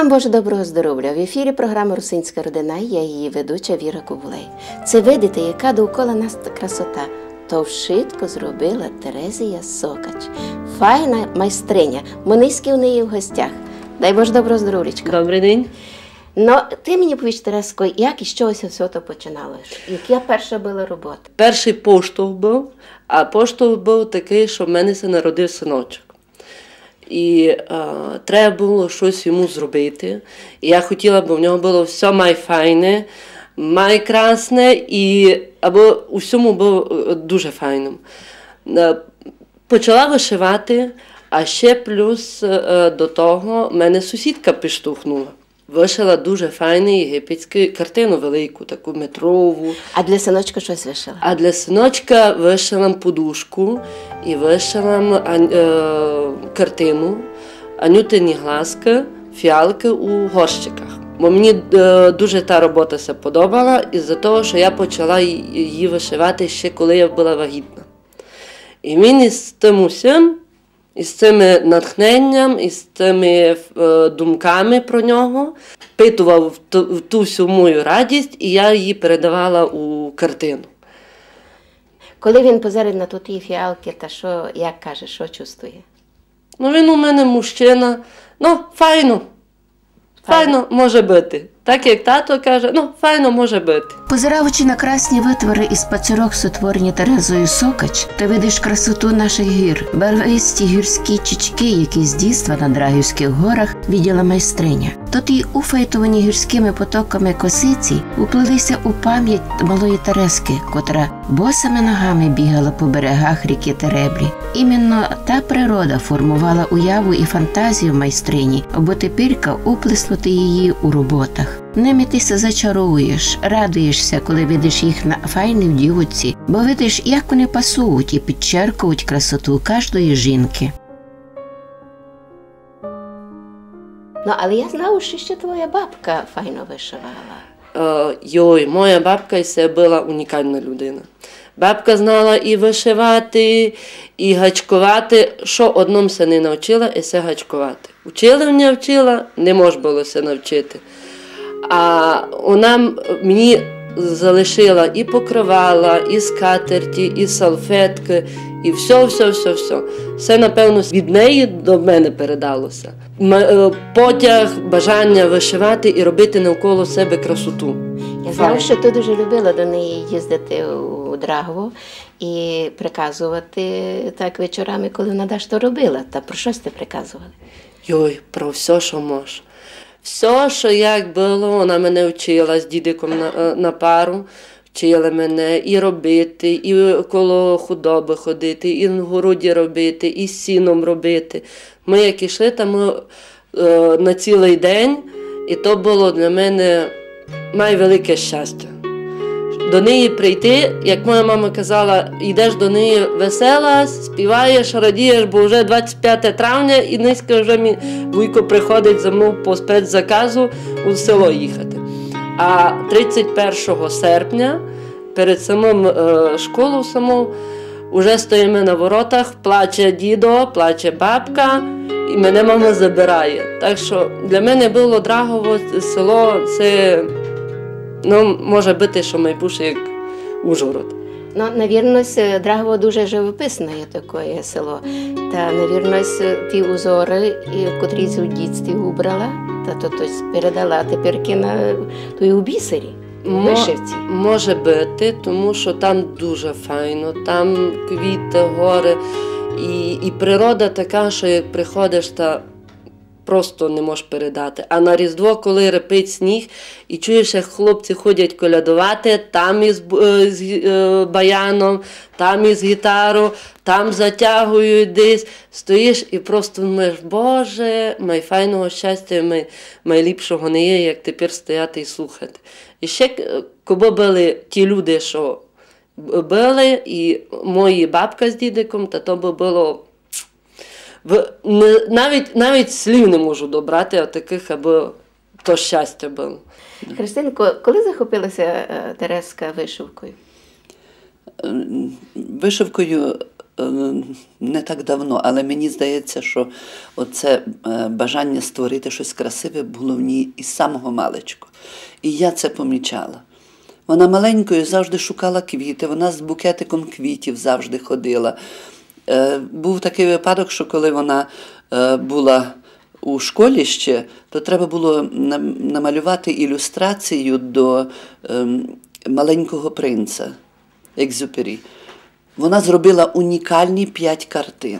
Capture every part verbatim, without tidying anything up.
Вам Боже доброго здоровля. В ефірі програма «Русинська родина», я її ведуча Віра Кобулей. Ци видите, яка довкола нас красота. То вшытко зробила Терезія Сокач. Файна майстриня. Мы нынька у неї в гостях. Дай Боже доброго здоровлячка. Добрый день. Но, ты мені повіш, Терезко, як і з чого се всьо то починало? Яка перша была робота? Першый поштовх быв, а поштовх быв такый, што в мене ся народив сыночок. І, е, треба было штось йому зробити. І я хотіла, бы в нього было всьо май файне, май красне, і абы у всьому быв, е, дуже файным. Е, почала вышывати, а ще плюс, е, до того мене сусідка підштовхнула. Вышыла дуже файну єгипетську картину велику, таку метрову. А для сыночка штось вышыла? А для сыночка вышыла м подушку і вышыла м ан-, е, картину «Анютині глазкы, фіалкы у горщиках». Бо мені, е, дуже та робота ся подобала, із-за того, што я почала ї-, її вышывати ще коли я была вагітна. І він із тым усім, із цим натхненням, із цими, е, думками про нього питовав в ту, в ту всю мою радість, і я її передавала у картину. Коли він позирить на тоті фіалкы, та што, як каже, што чувствує? Ну, він у мене мужчина. Ну, файно. Файно може быти. Так як тато каже, ну, файно може быти. Позираючи на красні вытворы із пацюрок, сотворені Терезою Сокач, ты видиш красоту наших гір, барвисті гірські чічкы, які з дітства на Драгівськых горах виділа майстриня. Тоті уфайтовані гірськыми потоками косиці уплили ся у память малої Терезкы, котра босыми ногами бігала по берегах рікы Тереблі. Іменно та природа формовала уяву і фантазію майстрині, абы теперька уплеснути її у роботах. Ними ты ся зачаровуєш, радуєш ся, коли видиш їх на файній дівоці, бо видиш, як вони пасують і підчеркують красоту каждої жінкы. Ну, але я знаю, што ще твоя бабка файно вышывала. Е, йой, моя бабка і се была унікална людина. Бабка знала і вышывати, і гачковати. Што одно м ся не навчила, і се гачковати. Учили мене, вчила, не мож было ся навчити. А она м-, мені залишила і покривала, і скатерті, і салфеткы, і всьо, всьо, всьо, всьо. Се, напевно, від неї до мене передало ся. М-, е, потяг, бажаня вышывати і робити навколо себе красоту. Я знаю, што ты дуже любила до неї їздити у Драгово і приказовати так вечорами, коли она дашто робила. Та про што сьте приказовали? Йой, про всьо, што мож. Всьо, што як было, она мене вчила з дідиком на, е, на пару. Вчили мене і робити, і коло худобы ходити, і в городі робити, і з сіном робити. Мы як ішли, та мы, е, на цілый день, і то было для мене найвелике щастя. До неї прийти, як моя мама казала, йдеш до неї весела, співаєш, радієш, бо вже двадцять пяте травня, і нынька вже мій вуйко приходить за мнов по спецзаказу у село їхати. А тридцять першого серпня, перед самым, е, школу саму, уже стоїме на воротах, плаче дідо, плаче бабка, і мене мама забирає. Так што для мене было Драгово село, се, ну, може быти, што май бульше як Ужгород. Ну, навірно, с-, Драгово дуже живописне є такоє село. Та, навірно, с-, ті узоры, і, котрі си у дітстві убрала, та то, то с-, передала теперь на, то й у бісері. Мо-, вышивці. Може быти, тому што там дуже файно, там квіты, горы, і, і природа така, што як приходиш, та просто не можеш передати. А на Різдво, коли рипить сніг, і чуєш, як хлопці ходять колядовати, там із бу-, е, з гі-, е, баяном, там із гітару, там затягують десь, стоїш і просто думаєш: «Боже, май файного щастя, май, май ліпшого не є, як тепер стояти і слухати». І ще, е, кобы были ті люди, што б-, были, і мої бабка з дідиком, та то бы было в-, не, навіть, навіть слів не можу добрати, а такых, абы то щастя было. Христинко, коли захопила ся, е, Терезка вышивкою? М, вышивкою е, не так давно, але мені здається, що оце, е, бажання створити щось красиве було в ній із самого маличку. І я це помічала. Вона маленькою завжди шукала квіти, вона з букетиком квітів завжди ходила. Е, був такий випадок, що коли вона, е, була у школі ще, то треба було нам-, намалювати ілюстрацію до, ем, «Маленького принца» Екзюпері. Вона зробила унікальні п'ять картин.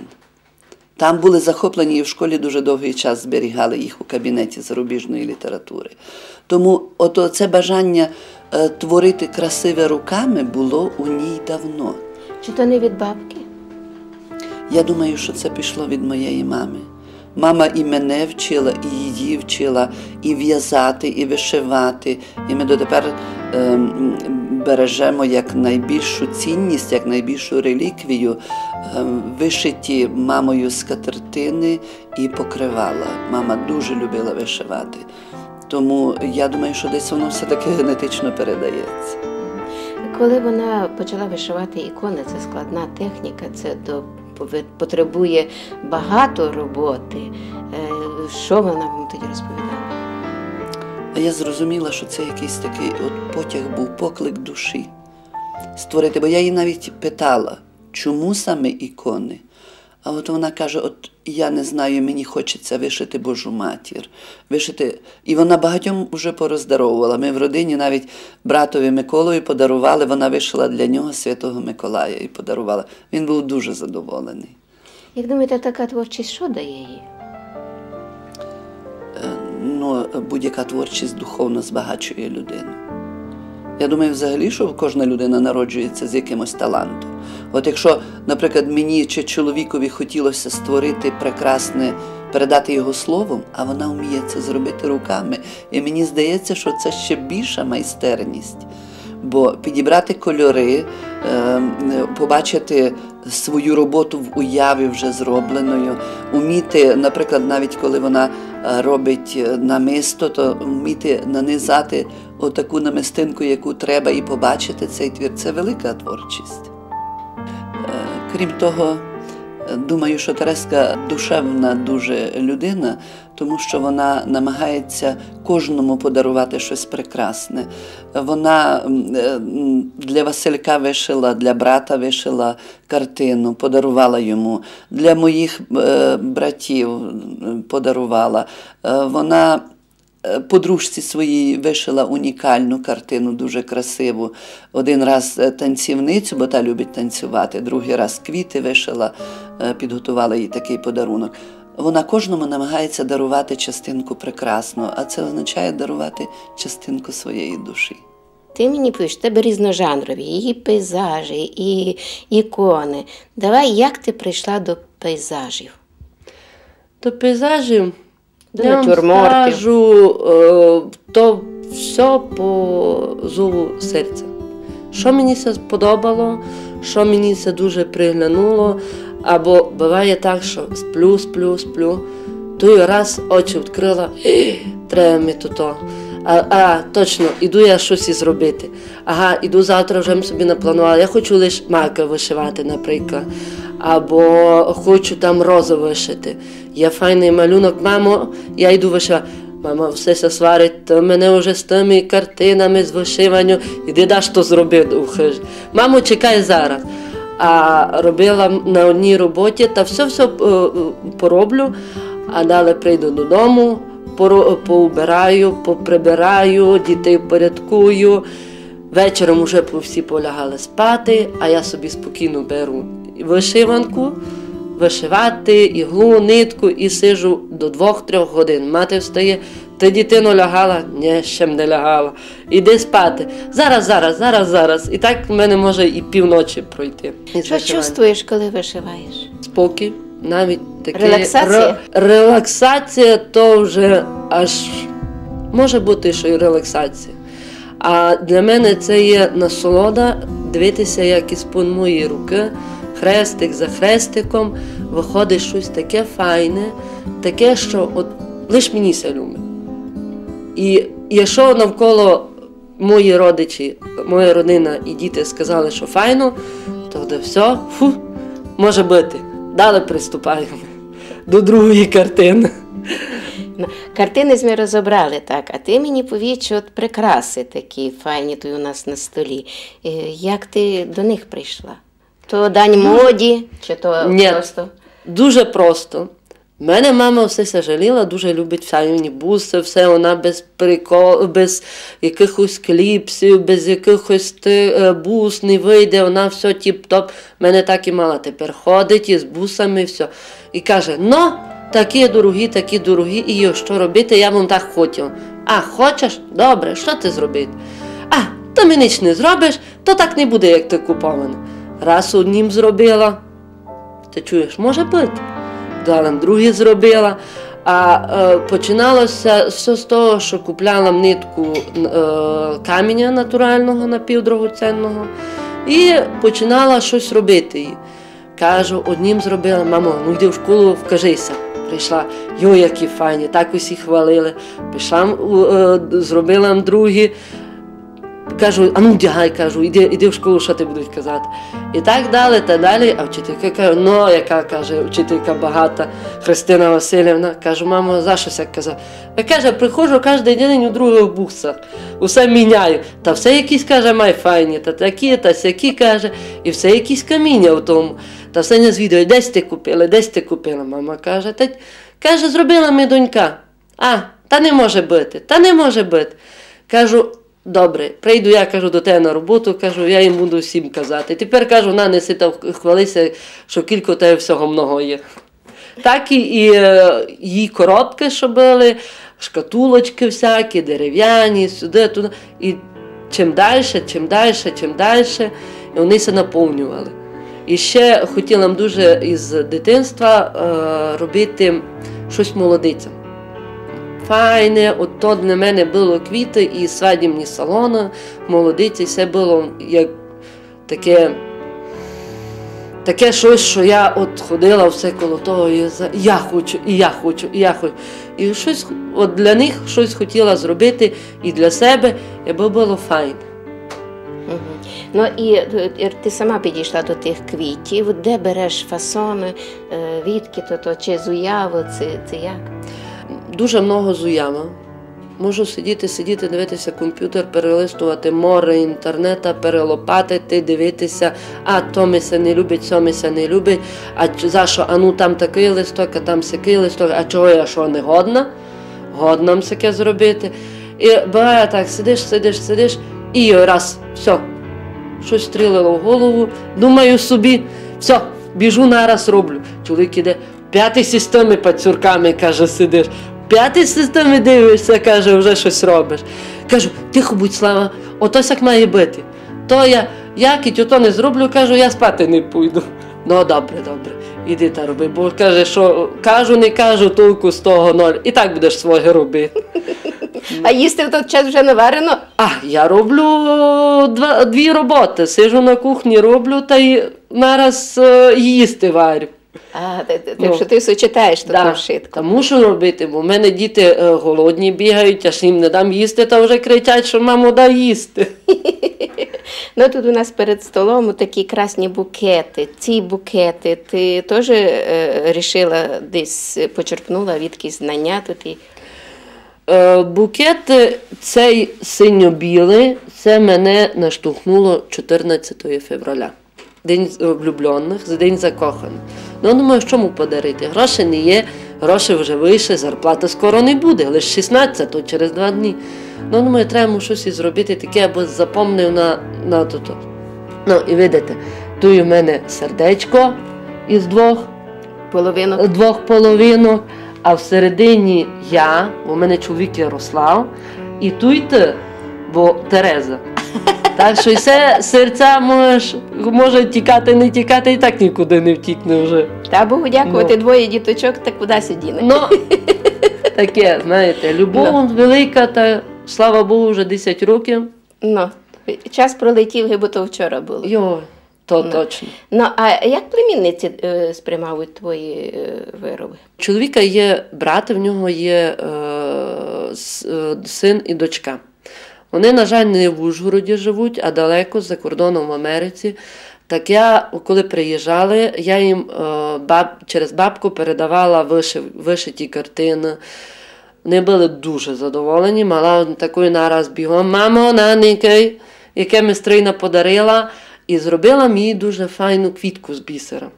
Там були захоплені і в школі дуже довгий час зберігали їх у кабінеті зарубіжної літератури. Тому ото це бажання, е, творити красиве руками було у ній давно. Чи то не від бабки? Я думаю, що це пішло від моєї мами. Мама і мене вчила, і її вчила і в'язати, і вишивати. І ми дотепер, ем, бережемо як найбільшу цінність, як найбільшу реліквію, ем, вишиті мамою скатертини і покривала. Мама дуже любила вишивати. Тому я думаю, що десь воно все-таки генетично передається. Коли вона почала вишивати ікони, це складна техніка, це до-, пове-, потребує багато роботи. Е, що вона вам тоді розповідала? А я зрозуміла, що це якийсь такий от потяг був, поклик душі створити. Бо я її навіть питала, чому саме ікони? А от вона каже: «От я не знаю, мені хочеться вишити Божу Матір, вишити». І вона багатьом уже пороздаровувала. Ми в родині навіть братові Миколою подарували, вона вишила для нього Святого Миколая і подарувала. Він був дуже задоволений. Як думаєте, така творчість що дає їй? Е, ну, будь-яка творчість духовно збагачує людину. Я думаю, взагалі, що кожна людина народжується з якимось талантом. От якщо, наприклад, мені чи чоловікові хотілося створити прекрасне, передати його словом, а вона вміє це зробити руками, і мені здається, що це ще більша майстерність. Бо підібрати кольори, е, побачити свою роботу в уяві вже зробленою, уміти, наприклад, навіть коли вона, е, робить, е, намисто, то вміти нанизати отаку намистинку, яку треба, і побачити цей твір. Це велика творчість. Е, крім того, е, думаю, що Тереска душевна дуже людина, тому що вона намагається кожному подарувати щось прекрасне. Вона, м, е, м, для Василька вишила, для брата вишила картину, подарувала йому. Для моїх, е, братів, м, подарувала. Е, вона, е, подружці своїй вишила унікальну картину, дуже красиву. Один раз, е, танцівницю, бо та любить танцювати, другий раз квіти вишила, е, підготувала їй такий подарунок. Вона кожному намагається дарувати частинку прекрасного, а це означає дарувати частинку своєї душі. Ти мені повіш, в тебе різножанрові, і пейзажі, і ікони. Давай, як ти прийшла до пейзажів? До пейзажів? До натюрмортів. Я вам скажу, е, то всьо по зову серця. Що мені ся сподобало, що мені ся дуже приглянуло, або буває так, що сплю, сплю, сплю, туй раз очі відкрила, треба ми то, то. А, а, точно, іду я щось і зробити. Ага, іду завтра, вже м собі напланувала. Я хочу лиш мака вишивати, наприклад. Або хочу там розу вишити. Є файний малюнок, мамо, я йду вишивати. Мама все ся сварить, ти мене вже з тими картинами, з вишиванням, іди даш то зроби у хижі. Мамо, чекай зараз. А робила м-, на одній роботі, та всьо-всьо, е, е, пороблю, а далі прийду додому, поро-, поубираю, поприбираю, дітей впорядкую. Вечором уже по-, всі полягали спати, а я собі спокійно беру вишиванку, вишивати, іглу, нитку і сиджу до двох-трьох годин. Мати встає: «Ти, дитино, лягала?» «Ні, ще м не лягала». «Іди спати». «Зараз, зараз, зараз, зараз». І так в мене може і півночі пройти. Що чувствуєш, коли вишиваєш? Спокій, навіть таке. Релаксація? Ре-, релаксація то вже аж може бути, що і релаксація. А для мене це є насолода дивитися, як із-під моєї руки, хрестик за хрестиком, виходить щось таке файне, таке, що от лиш мені ся любить. І якщо навколо мої родичі, моя родина і діти сказали, що файно, то де все, фу, Може быти. Далі приступаєме до другої картины. Ну, картины сьме розобрали, так, а ты мені повідь, што от прикрасы такі файні туй у нас на столі. Е, як ты до них прийшла? То дань моді, чи то... Ні, просто? Дуже просто. В мене мама все ся жаліла, дуже любить файні бусы, все вона без прикол, без якихось кліпсів, без якихось ти-, е, бус не выйде, вона все тіп-топ. В мене так і мала тепер ходить із бусами, все. І каже: «Но, такі дорогі, такі дорогі, і што робити, я вам так хотіла». «А, хочеш? Добре, што ти зробити?» «А, то ми ніч не зробиш, то так не буде, як ти куповане». Раз однім зробила, ти чуєш, може быти. Далі другі зробила. А е, починалося все з того, што купляла м нитку е, каміня натуралного, напівдрагоценного, і починала штось робити її. Кажу, однім зробила: «Мамо, ну йди в школу, вкажи ся». Прийшла: «Йой, які файні», так усі хвалили. Пішла м, у, е, зробила м другі. Кажу: «А ну, вдягай», кажу, «іди, іди в школу, што ти будуть казати». І так далі, та далі. А вчителька каже, ну, яка, каже, вчителька багата, Христина Васильівна. Кажу: «Мамо, за што ся казав?» Я, каже, приходжу кожен день у других бусах, усе міняю. Та все якісь, каже, май файні, та такі, та сякі, каже, і все якісь каміня в тому. Та все не звідує, десь ти купила, десь ти купила, мама каже. Та, каже, зробила ми донька. А, та не може быти, та не може быти. Кажу, добре, прийду я, кажу, до тебе на роботу, кажу, я їм буду всім казати. Тепер, кажу, на, неси та хвали ся, што кілько тебе всього много є. Так і, і е, її коробкы, што были, шкатулочкы всякі, дерев'яні, сюды, туды. І чим дальше, чим дальше, чим дальше, і вони ся наповнювали. І ще хотіла м дуже із дитинства е, робити штось молодицям. Файне, от то для мене было квіты і свадібні салоны, молодиці, все было як таке, таке штось, што я от ходила все коло того, і за- я хочу, і я хочу, і я хочу. І штось от для них штось хотіла зробити і для себе, і бы было файне. Мгм. Ну і е, ти сама підійшла до тых квітів. Де береш фасоны, е, відки то, то, чи з уявы, ци, ци як? Дуже много з уявы. Можу сидіти, сидіти, дивитися компютер, перелистовати море інтернета, перелопатити, дивитися, а то ми ся не любить, сьо ми ся не любить, а ч- за што, а ну там такый листок, а там сякый листок, а чого я што не годна? Годна м сяке зробити. І быває так, сидиш, сидиш, сидиш, і раз, всьо. Штось стрілило в голову, думаю собі, всьо, біжу нараз роблю. Чоловік іде, пятый сись тыми пацюрками, каже, сидиш. Пятый сись тыми дивишся, каже, вже штось робиш. Кажу, тихо будь, Слава, ото сяк має быти. То я, я кідь ото не зроблю, кажу, я спати не пойду. Ну, добре, добре, іди та роби, бо каже, што кажу, не кажу, толку з того ноль. І так будеш своє робити. А їсти в тот час вже наварено? А, я роблю два, дві роботы. Сижу на кухні, роблю та й нараз е, їсти варю. А, ти, ти, ти, ну, што ти сочетаєш то, да, то вшытко. Та мушу робити, бо в мене діти е, голодні бігають, аж їм не дам їсти, та вже кричать, што: «Мамо, дай їсти». Ну, тут у нас перед столом такі красні букеты. Ці букеты ти тоже е, рішила десь, почерпнула відкись знання тут і... Е, букет, е, цей синьо-білый, це мене наштовхнуло чотирнадцятого февраля. День з- влюблённых, за день закоханых. Ну, думаю, што му подарити? Грошей не є, грошей вже выше, зарплаты скоро не буде, лиш шістнадцятого, через два дні. Ну, думаю, треба му штось зробити таке, абы запомнив на, на тото. Ну, і видите, туй у мене сердечко із двох, половинок, двох половинок, а всередині я, бо в мене чоловік Ярослав, і туй ты, бо Тереза. Так што і се серця можеш, може тікати, не тікати, і так нікуды не втікне вже. Та Богу дякувати, ну, двоє діточок, та куды ся діне? Ну, таке, знаєте, любов велика, та слава Богу, вже десять років. Ну, час пролетів, гибы то вчора было. Йо, то точно. Ну, а як племінниці е, сприймають твої е, виробы? Чоловіка є брат, в нього є е, с- е, син і дочка. Вони, на жаль, не в Ужгороді живуть, а далеко, за кордоном в Америці. Так я, коли приїжджали, я їм, е, баб-, через бабку передавала вишив-, вишиті картины. Вони были дуже задоволені, мала такой нараз бігом: «Мамо, наникай, яке ми стрийна подарила», і зробила мені дуже файну квітку з бісера.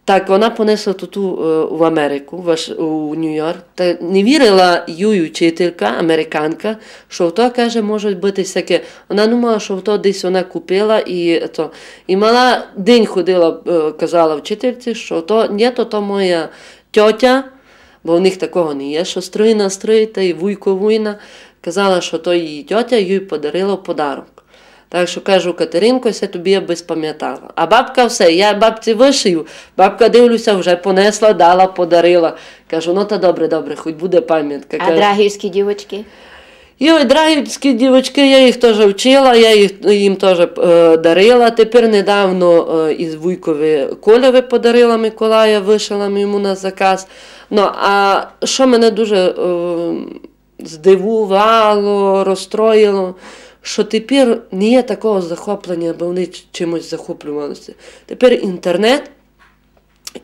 Так, вона понесла туту, е, в Америку, в Аш-, у Нью-Йорк. Та не вірила їй учителька, американка, што то, каже, може быти всяке. Вона думала, што то десь вона купила і то. І мала день ходила, е, казала вчительці, што то, ні, то, то моя тьотя, бо в них такого не є, што стрийна стрий, та й вуйко вуйна. Казала, што то її тьотя їй подарила в подарок. Так што, кажу, Катеринко, се тобі я бы спамятала. А бабка все, я бабці вышию, бабка, дивлю ся, вже понесла, дала, подарила. Кажу, ну та добре, добре, хоть буде памятка. А кажу, драгівські дівочки? Йой, драгівські дівочки, я їх тоже вчила, я їх, їм тоже, е, дарила. Тепер недавно, е, із вуйкови Коляви подарила Миколая, вышила йому на заказ. Ну, а што мене дуже, е, здивувало, розстроїло, што тепер не є такого захоплення, бо вони ч-, чимось захоплювалися. Тепер інтернет,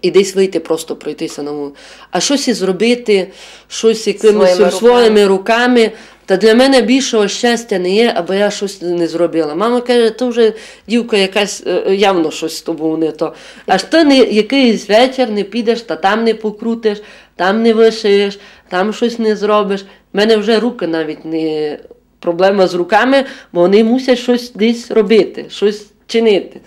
і десь выйти просто пройтися на вулицю. А штось і зробити, штось якимись своїми руками. Своїми руками. Та для мене більшого щастя не є, абы я штось не зробила. Мама каже, то вже дівка якась, е, явно штось з тобою не то. Аж ты не, якыйсь вечір не підеш, та там не покрутиш, там не вышиєш, там штось не зробиш. В мене вже рукы навіть не, проблема з руками, бо вони мусять штось десь робити, штось чинити.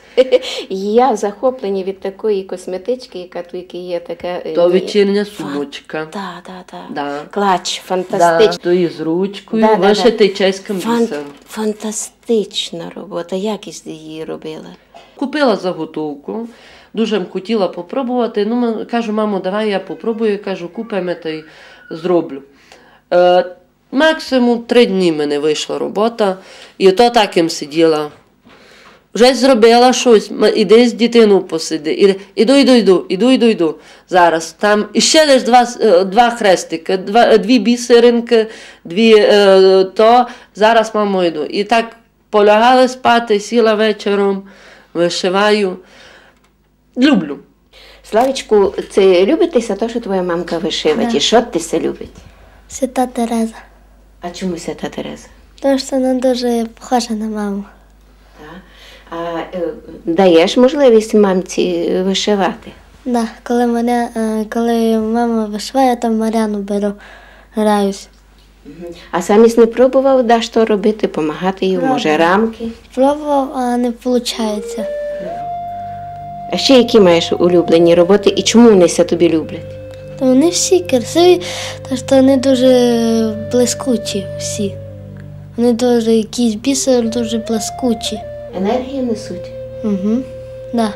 Я в захопленні від такої косметички, яка туйки є, така, е, то вечірня сумочка. Да, да, да. Да. Клач, фантастично. Да, то із ручкою, да, да, вышитый чеськым бісером. Фантастична робота. Як із її робила? Купила заготовку, дуже м хотіла попробовати. Ну, м-, кажу, мамо, давай я попробую, кажу, купиме та й зроблю. Е, максимум три дні в мене вышла робота, і то так им сиділа. Вже зробила штось, м-, іди з дитинов посиди. І, іду, іду, іду, іду, іду, іду. Зараз там іще лиш два с-, е, два хрестикы, два, дві бісеринкы, дві, е, то. Зараз, мамо, йду. І так полягала спати, сіла вечором, вышиваю. Люблю. Славічку, ци любить ти ся то, што твоя мамка вышивать? Да. І што ти ся любить? Свята Тереза. А чому Свята Тереза? Тому што вона дуже похожа на маму. Так. А, е, даєш можливість мамці вышивати? Да, коли мене, е, коли мама вышиває, то Маряну беру, граюсь. Мгм. А сам єсь не пробовав дашто робити, помагати їй, може, рамки? Пробовав. Пробовав, а не получається. А ще які маєш улюблені роботи і чому вони ся тобі люблять? Та вони всі красиві, та што вони дуже блискучі всі. Вони дуже, якийсь бісер, дуже блискучі. Енергію несуть? Угу, да.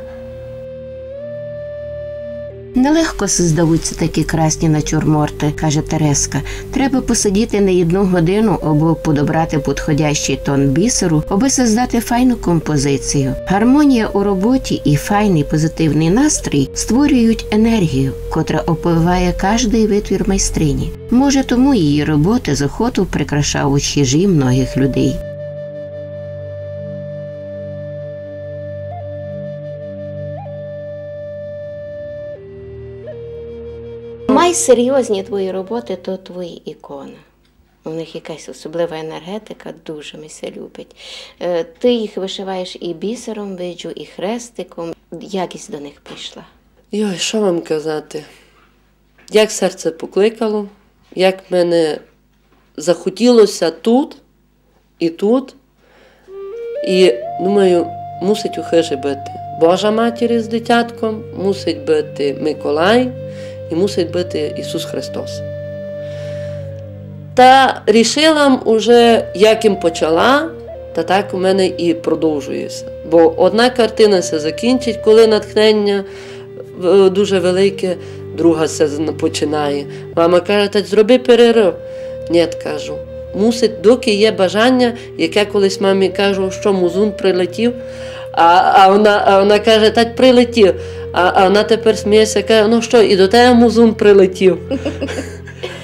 Нелегко создавуть ся такі красні натюрморты, каже Тереска. Треба посидіти не одну годину, абы подобрати подходящий тон бісеру, абы создати файну композицію. Гармонія у роботі і файний позитивний настрій створюють енергію, котра оповиває каждый витвір майстрині. Може, тому її роботы з охотов прикрашають хижі многих людей. Найсерйозні твої роботы — то твої іконы. У них якась особлива енергетика, дуже ми ся любить. Е, ты їх вышиваєш і бісером, виджу, і хрестиком. Як єсь до них прийшла? Йой, што вам казати? Як серце покликало, як мене захотіло ся тут і тут. І думаю, мусить у хыжі быти Божа Матір із дитятком, мусить быти Миколай і мусить быти Ісус Христос. Та рішила м уже, як им почала, та так у мене і продовжує ся. Бо одна картина ся закінчить, коли натхнення, е, дуже велике, друга ся з-, починає. Мама каже: «Та зроби перерыв». «Нєт», кажу. Мусить, доки є бажання, як я колись мамі кажу, што музун прилетів, а, а вона, а вона каже: «Та прилетів». А, а вона тепер сміє ся, каже: «Ну што, і до тебе музун прилетів?»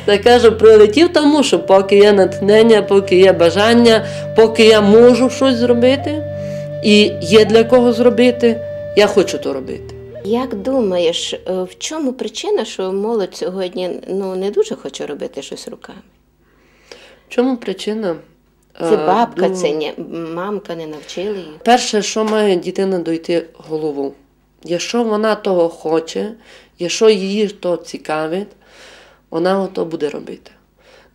Та кажу, прилетів, тому што поки є натхнення, поки є бажання, поки я можу штось зробити, і є для кого зробити, я хочу то робити. Як думаєш, е, в чому причина, що молодь сьогодні, ну, не дуже хоче робити щось руками? В чому причина? Це, е, бабка, ду- це не, мамка не навчила їх? Перше, що має дитина дойти голову. Якщо вона того хоче, якщо її то цікавить, вона то буде робити.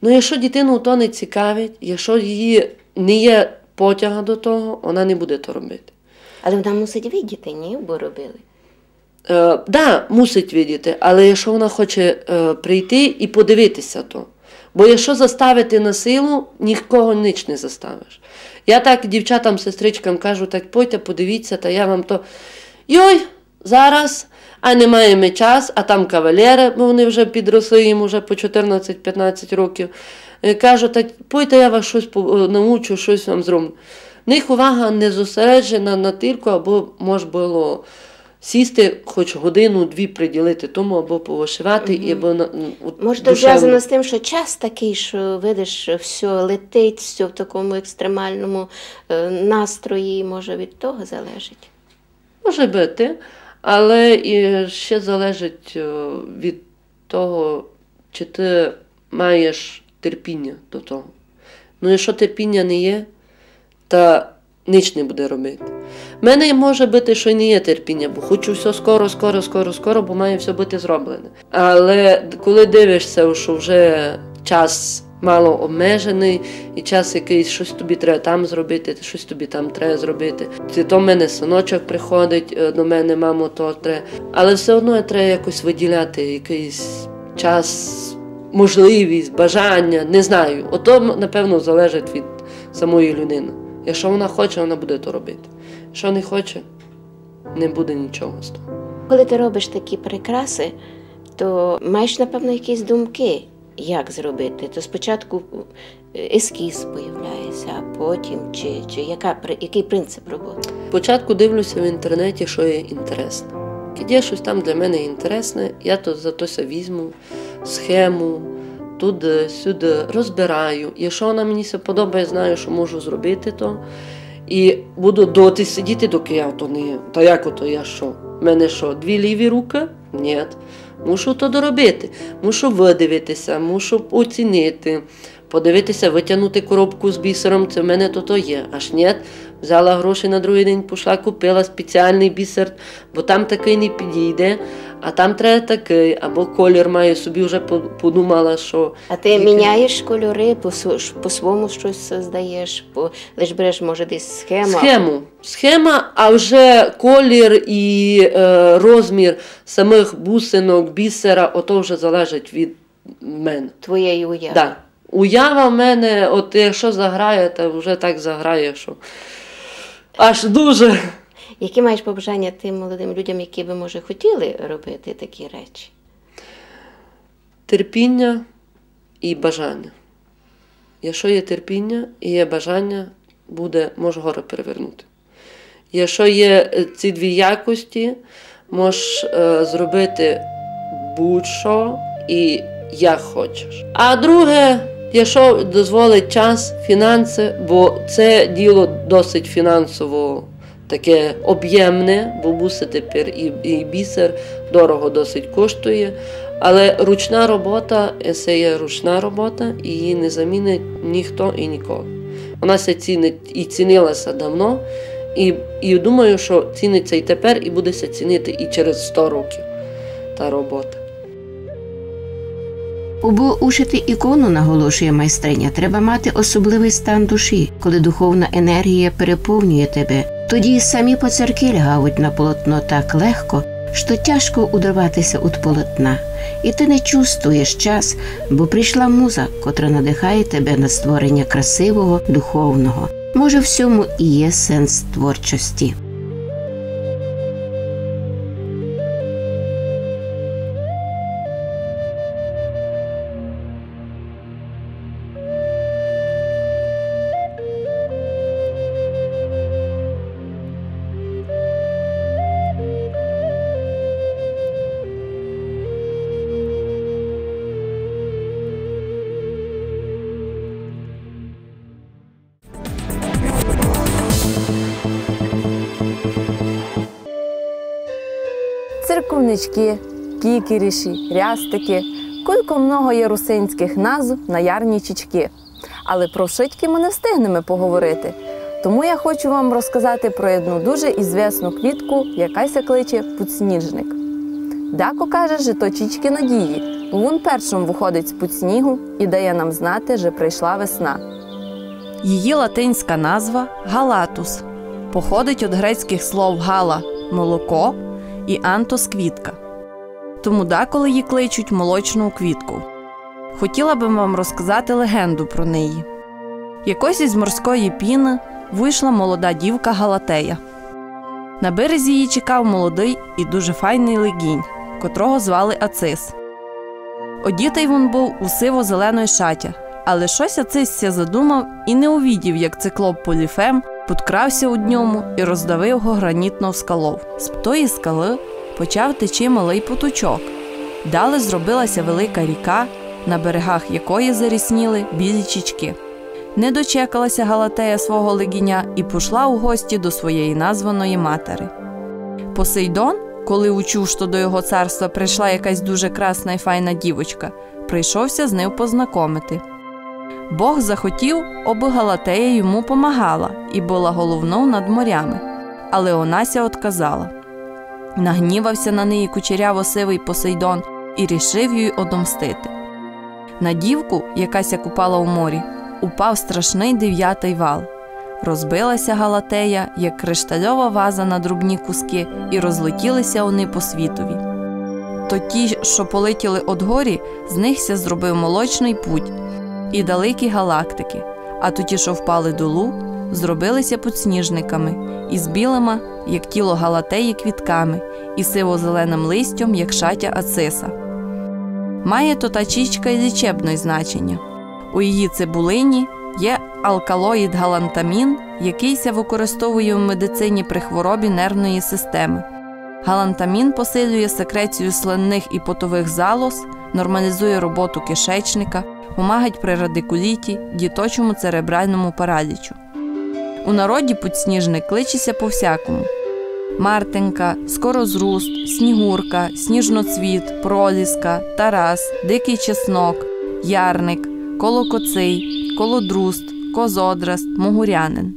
Ну, якщо дитину то не цікавить, якщо її не є потяга до того, вона не буде то робити. Але вона мусить видіти, ні, бо робили. Е, да, мусить видіти, але якщо вона хоче, е, прийти і подивитися то. Бо якщо заставити на силу, нікого ніч не заставиш. Я так дівчатам, сестричкам кажу: «Так пойте, подивіться, та я вам то». «Йой, зараз, а не маєме час», а там кавалери, бо вони вже підросли, їм уже по чотирнадцять-пятнадцять років. Е, кажу: «Так пойте, я вас щось по-, е, научу, щось вам зроблю». В них увага не зосереджена на тілько, або мож було сісти, хоч годину-дві приділити тому, або повишивати, і або на, м, от. Може, то душевно зв'язано з тим, що час такий, що, видиш, все летить, все в такому екстремальному, е, настрої, може, від того залежить? Може бути, але і ще залежить, е, від того, чи ти маєш терпіння до того. Ну, якщо терпіння не є, та ніч не буде робити. В мене може бути, що й не є терпіння, бо хочу все скоро, скоро, скоро, скоро, бо має все бути зроблене. Але коли дивишся, що вже час мало обмежений, і час якийсь, щось тобі треба там зробити, щось тобі там треба зробити. Чи то в мене синочок приходить, е, до мене: «Мамо, то треба». Але все одно треба якось виділяти якийсь час, можливість, бажання, не знаю. Ото, м, напевно, залежить від самої людини. Якщо вона хоче, вона буде то робити. Якщо не хоче, не буде нічого з того. Коли ти робиш такі прикраси, то маєш, напевно, якісь думки, як зробити. То спочатку, е, ескіз появляється, а потім чи, чи яка при-, який принцип роботи? Спочатку дивлюся в інтернеті, що є інтересне. Коли є щось там для мене інтересне, я то, за то ся візьму, схему, туди, сюди, розбираю. Якщо вона мені ся подобає, знаю, що можу зробити то. І буду доти сидіти, доки я то не... Та як ото я що? В мене що, дві ліві руки? Ні. Мушу то доробити. Мушу видивитися, мушу оцінити, подивитися, витягнути коробку з бісером, це в мене то, то є. Аж ні. Взяла гроші, на другий день пішла, купила спеціальний бісер, бо там такий не підійде, а там треба такий, або колір маю, собі вже по-, подумала, що... А ти міняєш кольори, по-, по-своєму щось создаєш, по-, лиш береш, може, десь схему? Схему. Схема, а вже колір і, е, розмір самих бусинок, бісера, ото вже залежить від мене. Твоєї уяви. Да. Уява в мене, от якщо заграє, то вже так заграє, що аж дуже. Які маєш побажання тим молодим людям, які би, може, хотіли робити такі речі? Терпіння і бажання. Якщо є терпіння і є бажання, буде, може гори перевернути. Якщо є, е, ці дві якості, можеш, е, зробити будь-що і як хочеш. А друге, якщо дозволить час, фінанси, бо це діло досить фінансово таке об'ємне, бо буси тепер і, і бісер дорого досить коштує. Але ручна робота, е, це є ручна робота, і її не замінить ніхто і ніколи. Вона ся цінить і цінила ся давно, і, і думаю, що цінить ся і тепер, і буде ся цінити і через сто років та робота. Убы ушити ікону, наголошує майстриня, треба мати особливый стан душі, коли духовна енергія переповнює тебе. Тоді самі поцярки лягають на полотно так легко, што тяжко ударвати ся од полотна. І ти не чувствуєш час, бо прийшла муза, котра надихає тебе на створення красивого, духовного. Може, в сьому і є сенс творчості. Сніжечки, кікеріші, рястики. Кулько много є русинськых назв на ярні чічки. Але про вшыткі мы не встигнеме поговорити. Тому я хочу вам розказати про одну дуже ізвісну квітку, яка ся кличе пудсніжник. Дако каже, же то чічки надії, бо вун першым выходить з-пуд снігу і дає нам знати, же прийшла весна. Її латинська назва — галатус. Походить од грецькых слов гала — молоко і антос — квітка. Тому даколи її кличуть молочною квіткою. Хотіла бы вам розказати легенду про неї. Якось із морської піны вышла молода дівка Галатея. На березі її чекав молодый і дуже файный легінь, котрого звали Ацис. Одітый вун быв у сиво-зеленоє шатя, але штось Ацис ся задумав і не увидів, як циклоп Поліфем подкрався уд ньому і роздавив го гранітнов скалов. З тої скалы почав течи малый поточок. Далі зробила ся велика ріка, на берегах якої зарісніли білі чічки. Не дочекала ся Галатея свого легіня і пошла у гості до своєї названої матери. Посейдон, коли учув, што до його царства прийшла якась дуже красна і файна дівочка, прийшов ся з нив познакомити. Бог захотів, обы Галатея йому помагала і была головнов над морями, але она ся одказала. Нагнівав ся на неї кучеряво-сивый Посейдон і рішив їй одомстити. На дівку, яка ся купала у морі, упав страшный девятый вал. Розбила ся Галатея, як криштальова ваза, на дробні кускы, і розлетіли ся они по світові. То ті, што полетіли од горі, з них ся зробив молочный путь і далекі галактикы, а то ті, што впали долу, зробили ся пудсніжниками із білыма, як тіло Галатеї, квітками і сиво-зеленым листьом, як шатя Ациса. Має тота чічка й лічебноє значеня. У її цибулині є алкалоїд галантамін, якый ся выкористовує в медицині при хворобі нервної системы. Галантамін посилює секрецію слинных і потовых залоз, нормалізує роботу кишечника, помагать при радикуліті, діточому церебральному паралічу. У народі пудсніжник кличе ся по-всякому: Мартинка, Скорозруст, Снігурка, Сніжноцвіт, Проліска, Тарас, Дикый чеснок, Ярник, Колокоций, Колодруст, Козодраст, Могурянин.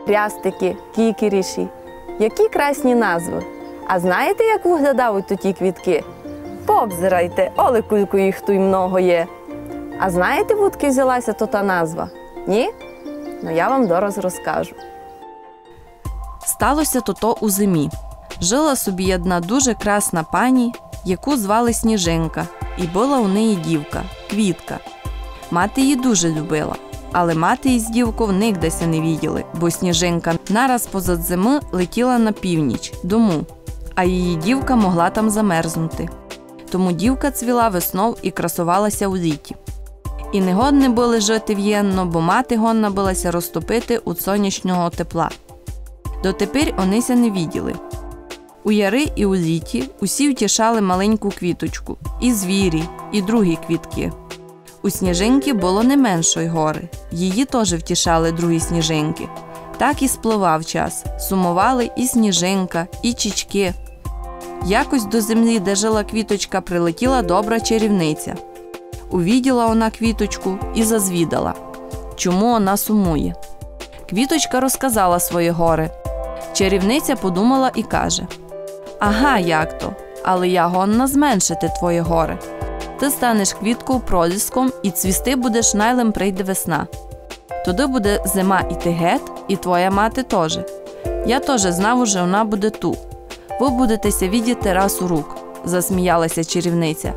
Рястики, кікеріші. Які красні назвы. А знаєте, як выглядавуть тоті квіткы? Пообзирайте, оле кулько їх туй много є. А знаєте, вудкы взяла ся тота назва? Ні? Но я вам дораз розкажу. Стало ся тото у зимі. Жила собі одна дуже красна пані, яку звали Сніжинка, і была у неї дівка, Квітка. Мати її дуже любила, але мати із дівков нигде ся не виділи, бо Сніжинка нараз позад зимы летіла на північ, дому, а її дівка могла там замерзнути. Тому дівка цвіла веснов і красовала ся у літі. І не годны были жити вєнно, бо мати годна была ся розтопити уд сонячного тепла. Дотепер они ся не виділи. У яри і у літі усі втішали маленьку Квіточку, і звірі, і другі квіткы. У Сніжинкы было не меншой горы. Її тоже втішали другі сніжинкы. Так і спливав час. Сумовали і Сніжинка, і чічкы. Якось до землі, де жила Квіточка, прилетіла добра чарівниця. Увиділа она Квіточку і зазвідала, чому она сумує. Квіточка розказала своє горе. Чарівниця подумала і каже: «Ага, як то, але я годна зменшити твоє горе. Ты станеш квітков проліском і цвісти будеш, най лем прийде весна. Тогды буде зима іти гет, і твоя мати тоже. Я тоже знаву, же она буде ту. Вы будете ся видіти раз у рук», — засміяла ся чарівниця.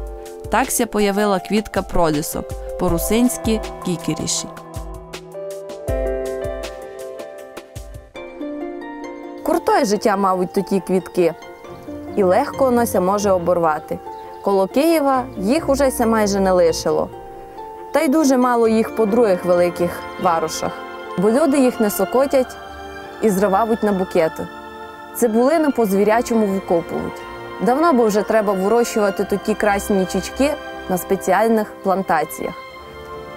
Так ся появила квітка пролісок, по-русинськы кікеріші. Куртоє життя мавуть тоті квіткы. І легко оно ся може оборвати. Коло Києва їх уже ся майже не лишило. Та й дуже мало їх по другых великых варошах. Бо люди їх не сокотять і зривавуть на букеты. Цибулину по-звірячому выкопують. Давно бы вже треба вырощовати тоті красні чічкы на спеціальных плантаціях.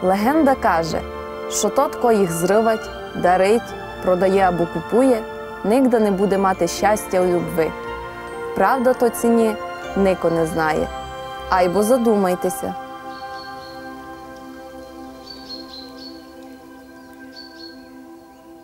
Легенда каже, што тот, ко їх зривать, дарить, продає або купує, нигде не буде мати щастя у любви. правда то ци нї, нико не знає. Айбо задумайте ся,